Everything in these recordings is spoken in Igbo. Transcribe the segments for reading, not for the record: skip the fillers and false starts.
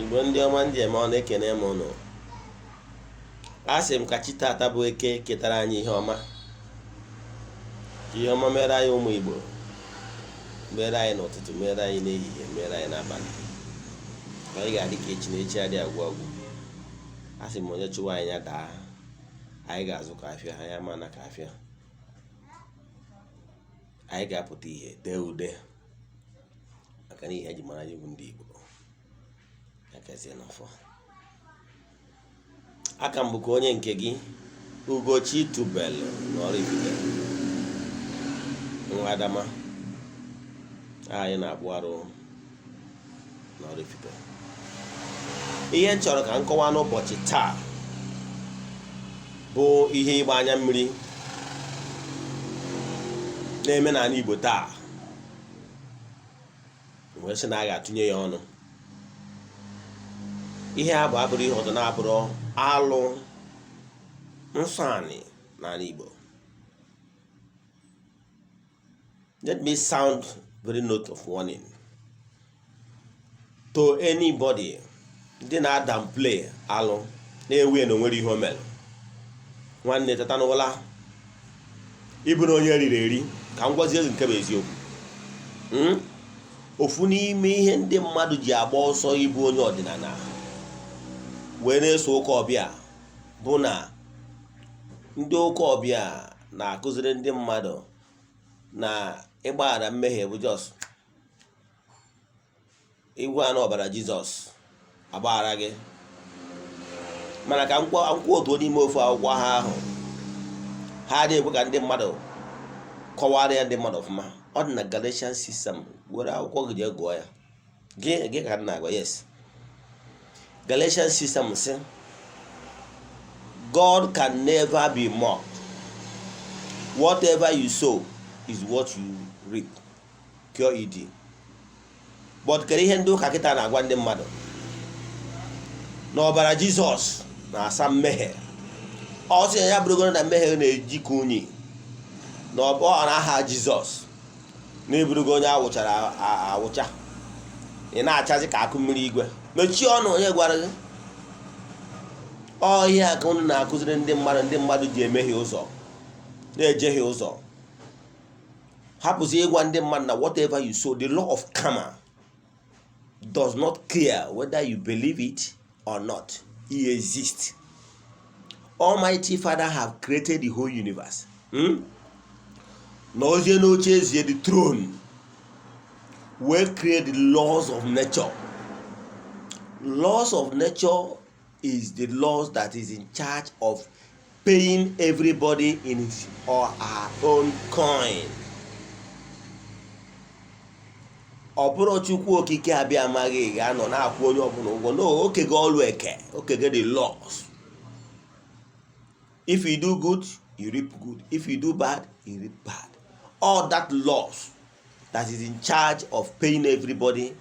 Igbo ndị ọma ndị eme ọ na-ekene m ụnụ. A sị m ka chi tata bụ Eke ketara anyị ihe ọma, ka ihe ọma mere anyị ụmụ Igbo, mere anyị n'ụtụtụ, mere anyị n'ehihie, mere anyị n'abalị. Anyị ga-adị ka echi na echi adị agwụ agwụ. A sị m onye chụwa anyị ya daa, anyị ga-azụ ka afịa, anyị ama na ka afịa. Anyị ga-apụta ihe dee ude maka na ihe eji mara anyị bụ ndị Igbo. Ya gazie n'ọfọ. Aka m bụkwa onye nke gị, Ugochi Tubelu na Oraifite, nwa Adama. Anyị na-akpụ arụ na Oraifite. Ihe m chọrọ ka m kọwaa n'ụbọchị taa bụ ihe ịgba anya mmiri na-eme n'ala Igbo taa, wee sị na a ga-atụnye ya ọnụ. Ihe a bụ abụrụ ihe ọzọ na-abụrụ alụ nsọ anị n'ala Igbo. Let me sound very note of warning to anybody ndị na-adownplay alụ, na-ewe na onwere ihe o mere. Nwanne, teta n'ụla. Ịbụ na onye riri eri, ka m gwazie gị nke bụ eziokwu. Ofu n'ime ihe ndị mmadụ ji agba ọsọ ịbụ onye ọdịnala wee na-eso ụka ọbịa bụ na ndị ụka ọbịa na-akụziri ndị mmadụ na ịgbaghara mmehie bụ just igwe anụ ọbara Jizọs agbaghara gị. Mana ka nkwụ otu n'ime ofu akwụkwọ ha ahụ, ha adịghị ekwe ka ndị mmadụ kọwara ya ndị mmadụ ọfụma. Ọ dị na Galatians 6. Were akwụkwọ gị jee gụọ ya. Gị ka m na-agwa. Yes, Galatians 6 sị, "God can never be mocked. Whatever you sow is what you reap." Ed but kedu ihe ndị ụka kịta na-agwa ndị mmadụ? Na ọbara Jizọs na-asa mmehie. Ọ sị ya bụrụgoro na mmehie na-eji ka unyi, na ọ na aha Jizọs na eburugo onye awụchara awụcha, ị na-achazi ka akụ mmiri igwe. Mechie ọnụ. Onye gwara gị? Ọ ihe a ka unu na-akụziri ndị mmadụ, ndị mmadụ ji emehie ụzọ, na-ejehie ụzọ. Hapụzi ịgwa ndị mmadụ na whatever you sow, the law of karma does not care whether you believe it or not. It exists. Almighty Father have created the whole universe, Na ozie n'oche ezie, the throne, wee create the laws of nature. Laws of nature is the laws that is in charge of paying everybody in his or her own coin. Ọ bụrụ Chukwu Okike abịa amaghị ga-anọ na-akwụ onye ọbụla ụgwọ. No, okege ọlụ eke, okege the laws. If you do good, you reap good. If you do bad, you reap bad. All that laws that is in charge of paying everybody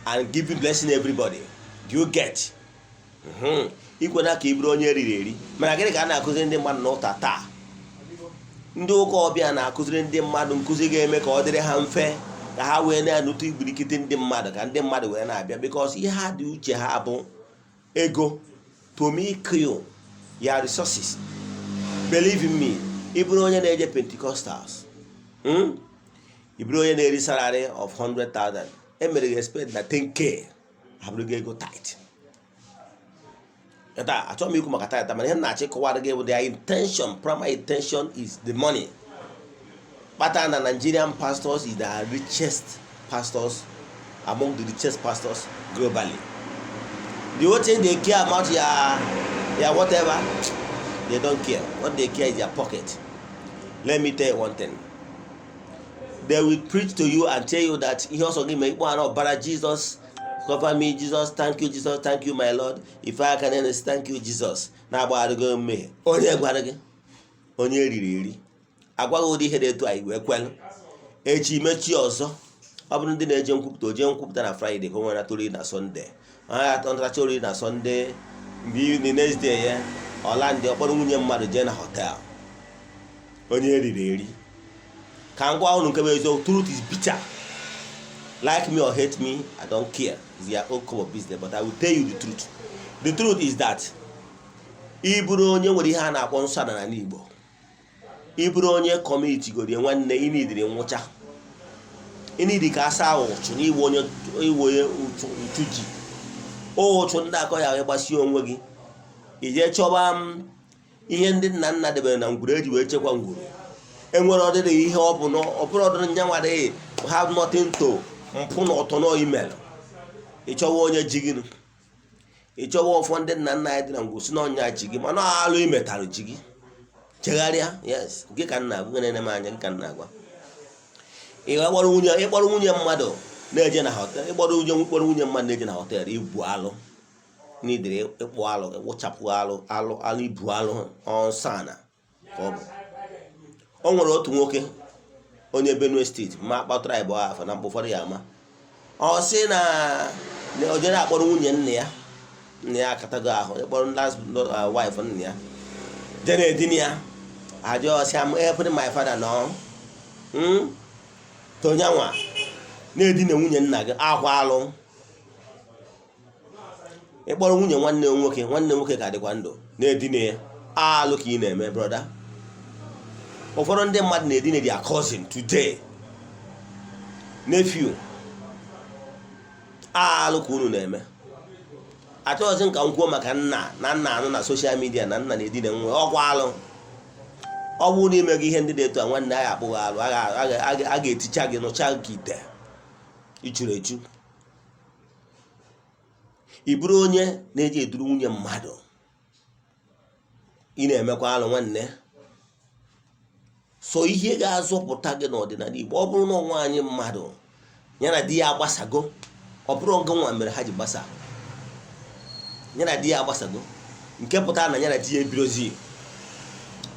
and giving blessing everybody. Do you get? Ikwena ka ị bụrụ onye eriri eri. Mana gịnị ka a na-akụziri ndị mmadụ n'ụta taa? Ndị ụka ọbịa na-akụziri ndị mmadụ nkụzi ga-eme ka ọ dịrị ha mfe, ka ha wee na-anụta igburikite ndị mmadụ, ka ndị mmadụ wee na-abịa, because ihe ha dị uche ha bụ ego, to make you your resources. Believe in me, ị bụrụ onye na-eje Pentecostals, Ị bụrụ onye na-eri salary of 100,000, emere gị expect na 10K abụrụ gị ego tithe. Taa achọghị m ikwu maka tithe, mana ihe m na-achọ ịkọwara gị bụ their intention, primary intention is the money. Kpata na Nigerian pastors is the richest pastors, among the richest pastors globally. The whole thing they care about your whatever, they don't care. What they care is their pocket. Let me tell you one thing. They will preach to you and tell you that ihe ọsọ gị mee ikpọ anọ ọbara Jesus cover me, Jesus thank you, Jesus thank you, my Lord. Ife aka na thank you Jesus na-agbagharị gị mmehie. Onye gwara gị? Onye eriri eri agwaghị ụdị ihe dị etu anyị wee kwelụ. Echi mechie ọzọ, ọ bụrụ ndị na-eje nkwupụta, o jee nkwupụta na Friday ka o nwere oriri na Sunday. Onye ntacha oriri na Sunday, mgbe the next day ya ọla ndị ọkpọrọ nwunye mmadụ jee na hotel. Onye eriri eri, ka m gwa unu nke bụ eziokwu, truth is bitter. Like me or hate me, I don't care. It's your own cup of business, but I will tell you the truth. The truth is that ị bụrụ onye nwere ihe a na-akpọ nsọ ala n'ala Igbo, ị bụrụ onye community gorie, nwanne, ị nidiri nwụcha, ị nidi ka asa ahụ ụchụ na iwe onye, iwe onye ụchụ, ụchụ ji ụchụ ndị akọ ya wee gbasie onwe gị, ije chọba m ihe ndị nna nna debere na ngwuru eji wee chekwa ngwuru. Enwere ọdịdị ihe ọ bụ na ọ bụrụ ọdịrị nyanwa adịghị have nothing to mpụ na ọtọ nọ email. Ịchọwa onye ji gị, ịchọwa ụfọ ndị nna nna anyị dị na ngwuru si na ọnya ji gị, mana alụ imetalụ ji gị. Chegharịa. Yes, gị ka nna agwa, na-ene m anya, gị ka nna agwa. Ị kpọrọ nwunye, ịkpọrọ nwunye mmadụ na-eje na hotel, ịkpọrọ nwunye, kpọrọ nwunye mmadụ na-eje na hotel, ibu alụ n'idiri, ịkpụ alụ, ịkpụchapụ alụ, alụ, alụ, ibu alụ ọnsana ka ọ bụ. O nwere otu nwoke onye Benue State, ma akpatara ịbụ afọ na mgbe ụfọdụ ya ama, ọ sị na o jere akpọrọ nwunye nna ya, nna ya akatago ahụ, ịkpọrọ last wife nna ya jee na-edina ya. Ajọ sị, "I'm helping my father." Nọ tonyanwa na-edina nwunye nna gị, akwa alụ. Ịkpọrọ nwunye nwanne nwoke, nwanne nwoke ka dịkwa ndụ, na-edina ya, alụ ka ị na-eme, brother. Ụfọdụ ndị mmadụ na-edina their cousin today, nephew, alụ ka unu na-eme. Achọghịzị nka m kwuo maka nna na nna anụ na social media na nna na-edina nwa, ọkwa alụ. Ọ bụrụ na ime gị ihe ndị dị etu a, nwanne, a ga-akpụ gị alụ, a ga-eticha gị, nụcha gị ka ite ichuru echu. Ị bụrụ onye na-eji eduru nwunye mmadụ, ị na-emekwa alụ, nwanne. So ihe ga-azọpụta gị n'ọdịnala Igbo, ọ bụrụ na nwaanyị mmadụ ya na di ya agbasago, ọ bụrụ ngị nwa mere ha ji gbasa, ya na di ya agbasago, nke pụtara na ya na di ya ebirozi.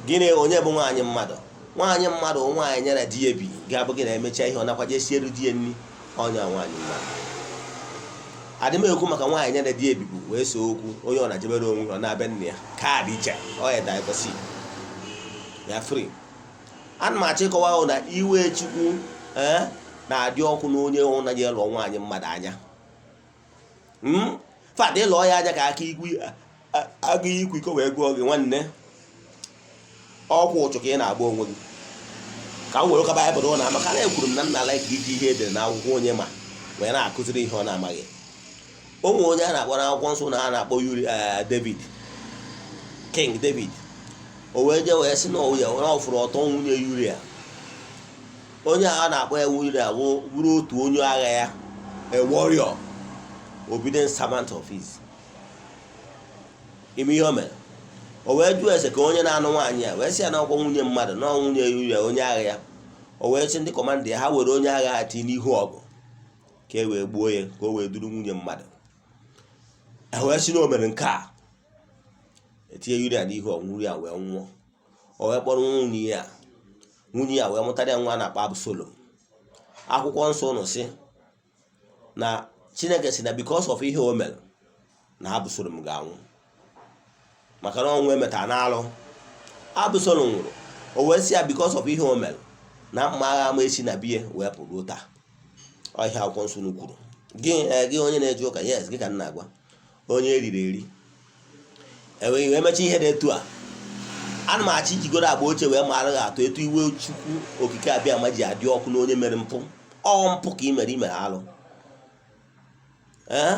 Gịnị? Onye bụ nwaanyị mmadụ? Nwaanyị mmadụ, nwaanyị ya na di ya bi, ga-abụ gị na-emecha ihe ọ nakwaje sielu di ya nri, ọnya nwaanyị mmadụ. Adị m ekwu maka nwaanyị ya na di ya ebibu wee so okwu, onye ọ na-jebere onwe ọ na-abịa nna ya kaadị iche, ọ ya divorce ya free. Ana m achọ ịkọwa ahụ na iwe Chukwu ee na-adị ọkụ na onye hụ na ya lụọ nwaanyị mmadụ anya fadị lụọ ya anya ka aka ikwu agụ ikwu iko wee gụọ gị, nwanne, ọkwa ụchụ ka ị na-agba onwe gị. Ka m were ụka Baịbụl na maka na ekwuru m na nna like iji ihe edere n'akwụkwọ onye ma wee na-akụziri ihe ọ na-amaghị. Onwe onye a na-akpọ n'akwụkwọ nsọ na a na-akpọ Yuri David, King David. O wee jee wee sị na na ọ fụrụ ọtọ nwunye Yuria. Onye a na-akpọ ya Yuria bụrụ otu onye agha ya, a warrior, obedient servant of his. Ime ihe o mere, o wee jụọ ese ka onye na-anụ nwaanyị a, wee sị ya na ọkwa nwunye mmadụ na nwunye Yuria, onye agha ya. O wee sị ndị commander ya ha were onye agha ha tinye n'ihu ọgụ ka e wee gbuo ya, ka o wee duru nwunye mmadụ. E wee sị na o mere nke a, etinye Yuria n'ihu ọgụ, nwunye ya wee nwụọ. O wee kpọrọ nwunye ya, nwunye ya wee mụtara ya nwa a na-akpọ Absalom. Akwụkwọ nsọ ụnụ sị na Chineke si na because of ihe o mere na Absalom ga-anwụ, maka na ọnwụ emetara n'alụ. Absalom nwụrụ. O wee sị ya because of ihe o mere na mma agha ama esi na biya wee pụ ruo taa. Ọhịa akwụkwọ nsọ unu kwuru. Gị, gị onye na-eje ụka, yes, gị ka m na-agwa, onye eriri eri enweghị wee mechaa ihe dị etu a. Ana m achọ ijigoro agba ochie wee mara gị atụ etu iwe Chukwu Okike Abịa ma ji adị ọkụ na onye mere mpụ. Ọ mpụ ka ị mere, i mere alụ, ee,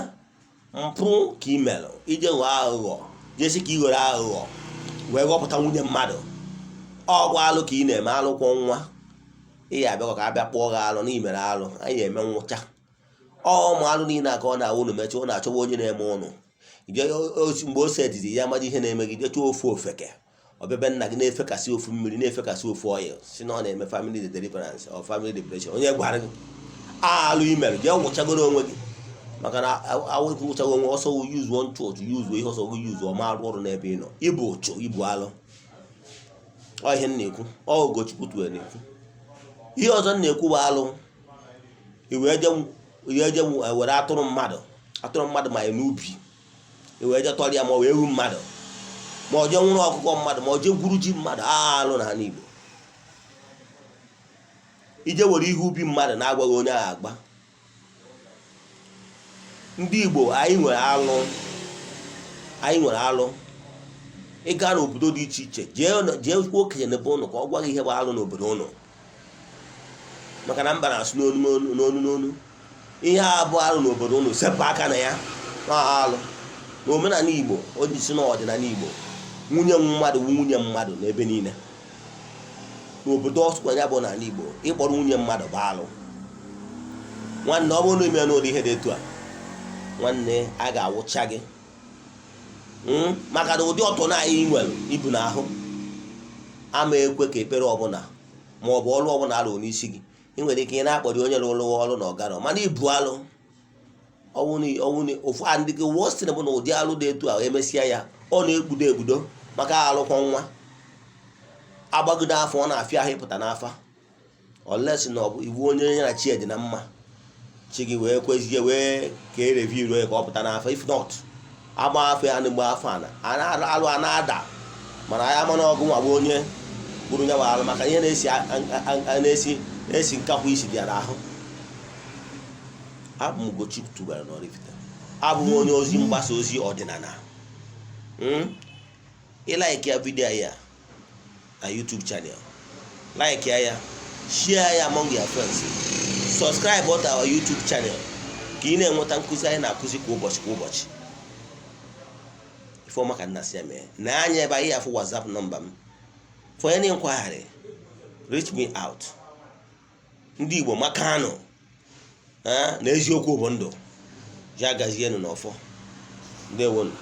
mpụ ka ị mere. Ije ghọọ aghụghọ, jesi ka ị were aghụghọ wee ghọpụta nwunye mmadụ, ọgwụ alụ ka ị na-eme, alụkwọ nwa ị ya abịakwa ka abịa kpụọ gị alụ na imere alụ. Anyị eme nwụcha ọ ụmụ alụ niile a ka ọ na-awụ unu mechaa, ụnụ achọwa onye na-eme ụnụ. Mgbe o setiri ya amaghị ihe na-eme gị, jee chọọ ofu ofeke ọbịbịa nna gị na-efekasị ofu mmiri, na-efekasị ofu oil, si na ọ na-eme family deliverance or family liberation. Onye gwara gị alụ imere, jee nwụchagoro onwe gị, maka na awụchago onwe ọsọ yuzuo nchụ yuzuo ihe ọsọ gị yuzuo ma arụ ọrụ n'ebe ị nọ. Ịbụ ụchụ, ibu alụ. Ọ ihe m na-ekwu, ọ Ugochukwu tụrụ na-ekwu. Ihe ọzọ m na-ekwu bụ alụ iwee je were atụrụ mmadụ, atụrụ mmadụ ma n'ubi, iwee je tọrọ ya, ma ọ wee ewu mmadụ, ma ọ jee nwụrụ ọkụkọ mmadụ, ma ọ jee gwuru ji mmadụ, alụ n'ala Igbo. Ije were ihe ubi mmadụ na-agwaghị onye ahụ agba. Ndị Igbo, anyị nwere alụ, anyị nwere alụ. Ịga n'obodo dị iche iche, jee kwuo okenye n'ebe ụnụ ka ọ gwa gị ihe bụ alụ n'obodo ụnụ, maka na mba na-asụ n'onu n'onu n'onu n'onu. Ihe a bụ alụ n'obodo ụnụ, sepụ aka na ya na alụ. Na omenala Igbo, o ji si n'ọdịnala Igbo, nwunye mmadụ bụ nwunye mmadụ n'ebe niile n'obodo. Ọsụkwa ya bụ n'ala Igbo, ịkpọrọ nwunye mmadụ bụ alụ. Nwanne, ọ bụrụ na ime n'ụdị ihe dị etu a, nwanne, a ga-awụcha gị, Maka na ụdị ọtọ na anyị nwere ibu n'ahụ ama ekwe ka ekpere ọbụla ma ọ bụ ọrụ ọbụla alụ n'isi gị. Ị nwere ike ị na-akpọrọ onye rụrụ ọrụ na ọgarọ, mana ibu alụ ọnwụ ofu a. Ndị gị worst bụ na ụdị alụ dị etu a, emesịa ya, ọ na-ekpudo ekpudo, maka alụkwọ nwa agbagide afọ, ọ na-afịa ahụ ịpụta n'afa, unless na ọ bụ iwu onye ya na chi dị na mma, chi gị wee kwezie wee ka e review ya ka ọ pụta n'afa. If not, agba afọ ya na mgbe afọ ana alụ a na-ada, mana anyị ama na ọgụ nwa bụ onye gburu ya bụ alụ, maka ihe na-esi na-esi na-esi nkakwụ isi dị ya n'ahụ. Abụ m Ugochi tubelu n'Oraifite. Abụ m onye ozi mgbasa ozi ọdịnala. Ị like ya video ya na YouTube channel, like ya, share ya among your friends, subscribe to our YouTube channel ka ị na-enweta nkụzi anyị na-akụzi kwa ụbọchị kwa ụbọchị. Ifeọma ka nna si ya mee na anya ebe anyị afụ WhatsApp nọmba m. For any inquiry, reach me out. Ndị Igbo, maka anụ na eziokwu bụ ndụ. Ya gazienụ n'ọfọ. Ndewonu.